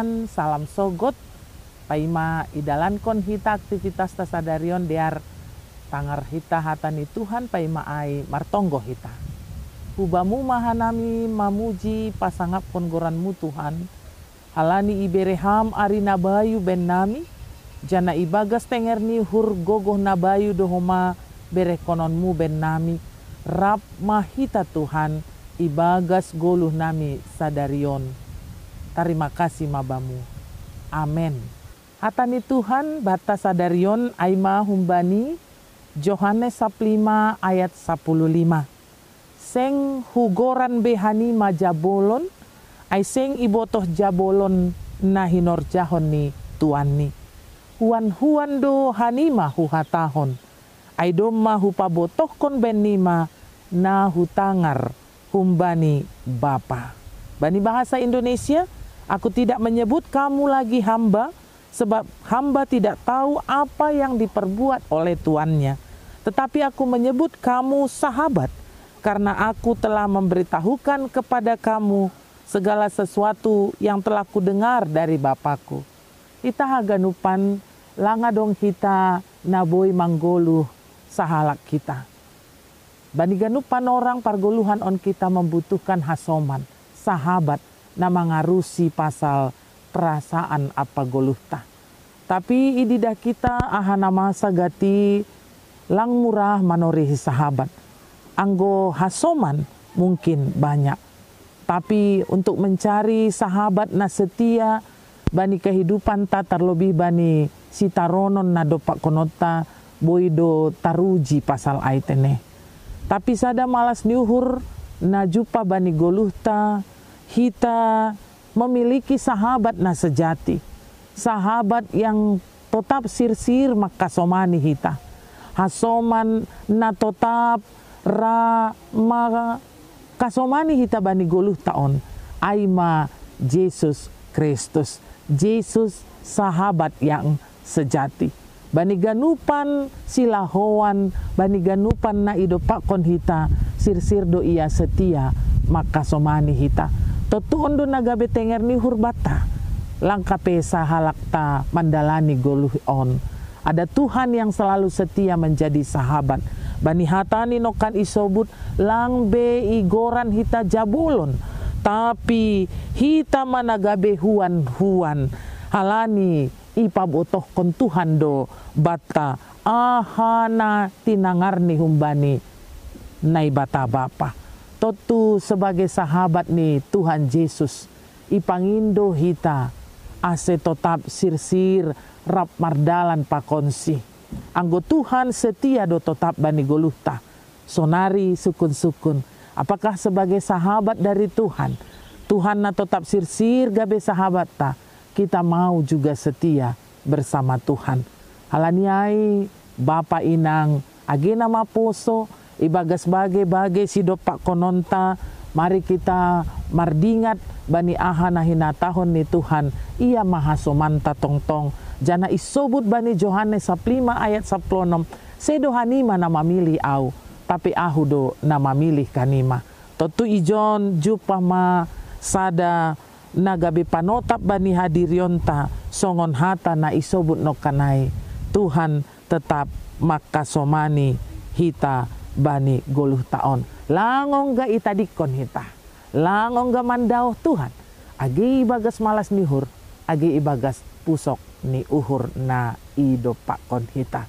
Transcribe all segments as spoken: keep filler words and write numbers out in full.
Salam sogot, paima idalankon hita aktivitasta sadarion dear tangar hita hata ni Tuhan paima ai martonggo hita. Hubamu ma hanami mamuji pasangapkon goranmu Tuhan, halani ibere ham ari na bayu bennami, jana ibagas tenger ni uhur gogoh na bayu do homa berekononmu bennami, rap ma hita Tuhan ibagas goluh nami sadarion. Tarima kasih ma bamu. Amen. Hata ni Tuhan banta sadarion ai ma humbani Johannes sapuluh lima ayat sapuluh lima. Seng hugoran be hanima jabolon, ai seng ibotoh jabolon na hinorjahon ni tuanni. Huan-huan do hanima huhatahon, ai domma hupabotohkon bennima na hutangar humbani Bapa. Bani bahasa Indonesia, aku tidak menyebut kamu lagi hamba, sebab hamba tidak tahu apa yang diperbuat oleh tuannya. Tetapi aku menyebut kamu sahabat, karena aku telah memberitahukan kepada kamu segala sesuatu yang telah kudengar dari Bapakku. Hita haganupan, lang adong hita na boi manggoluh sahalak hita. Bani ganupan orang pargoluhan on hita membutuhkan hasoman, sahabat, na mangarusi pasal perasaan ampa goluhta. Tapi ididah hita aha na masa gati, lang murah manorihi sahabat. Anggo hasoman mungkin banyak. Tapi untuk mencari sahabat na setia bani kehidupanta, terlebih bani sitaronon na dompakkononta, boi do taruji pasal ai tene. Tapi sada malas ni uhur na jumpah bani goluhta, hita memiliki sahabat na sejati, sahabat yang totap sirsir mangkasomani hita. Hasoman na totap ra mangkasomani hita bani goluhta on, ai ma Jesus Kristus. Jesus sahabat yang sejati. Bani ganupan silahoan, bani ganupan na idompakkon hita, sirsir do ia setia mangkasomani hita. Tontu on do na gabe tenger ni uhur banta, lang ka pe sahalakta mandalani goluh on. Ada Tuhan yang selalu setia menjadi sahabat. Bani hata ni nongkan isobut, lang be igoran hita jabolon, tapi hita ma na gabe huan-huan. Halani ipabotohkon Tuhan do banta aha na tinangarni humbani Naibata Bapa. Tontu sebagai sahabat ni Tuhan Jesus, ipangindo hita ase totap sirsir rap mardalan pakonsi. Anggo Tuhan setia do totap bani goluhta. Sonari sukun-sukun, apakah sebagai sahabat dari Tuhan, Tuhan na totap sirsir gabe sahabatta, kita mau juga setia bersama Tuhan. Halani ai, bapa inang, age na maposo, ibagas bage-bage sidompakkononta, mari kita mardingat bani aha na hinatahon ni Tuhan, ia ma hasomanta tongtong. Jana isobut bani Johannes sapuluh lima ayat sapuluh onom, sedo hanima na mamilih Au, tapi Ahu do na mamilih hanima. Tontu ijon jumpah ma sada na gabe panotap bani hadirionta, songon hata na isobut nongkan ai, Tuhan tetap mangkasomani hita bani goluhta on. Lang ongga itadingkon hita, lang ongga mandaoh Tuhan, age ibagas malas ni uhur, age ibagas pusok ni uhur na idompakkon hita.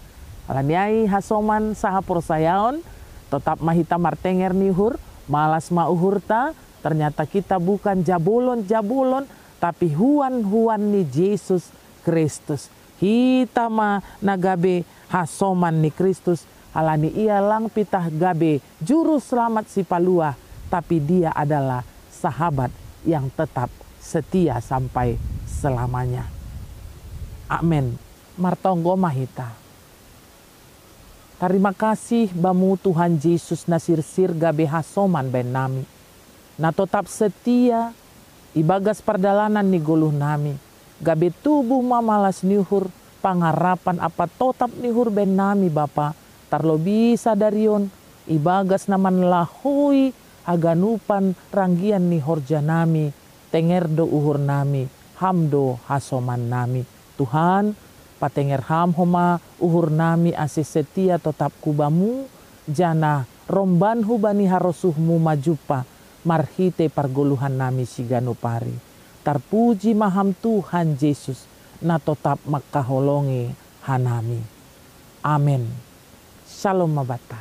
Halani ai hasoman sahaporsayaon, totap ma hita martenger ni uhur, malas ma uhurta, ternyata kita bukan jabolon-jabolon, tapi huan-huan ni Jesus Kristus. Hita ma na gabe hasoman ni Kristus, halani ia lang pitah gabe juru selamat sipaluah, tapi dia adalah sahabat yang tetap setia sampai selamanya. Amen. Martonggo ma hita. Tarima kasih Bamu Tuhan Jesus na sirsir gabe hasoman bennami, na totap setia ibagas pardalanan ni goluhnami, gabe tubuh ma malas ni uhur, pangarapan ampa totap ni uhur bennami Bapa, tarlobi sadari on, ibagas na manlahoi haganupan ranggian ni horjanami, tenger do uhurnami. Ham do hasoman nami. Tuhan, patenger Ham homa uhur nami ase setia totap hu Bamu, janah romban hubani harosuh-Mu ma jumpah marhitei pargoluhan nami siganup ari. Tarpuji ma Ham Tuhan Jesus, na totap mangkaholongi hanami. Amen. Shalom ma banta.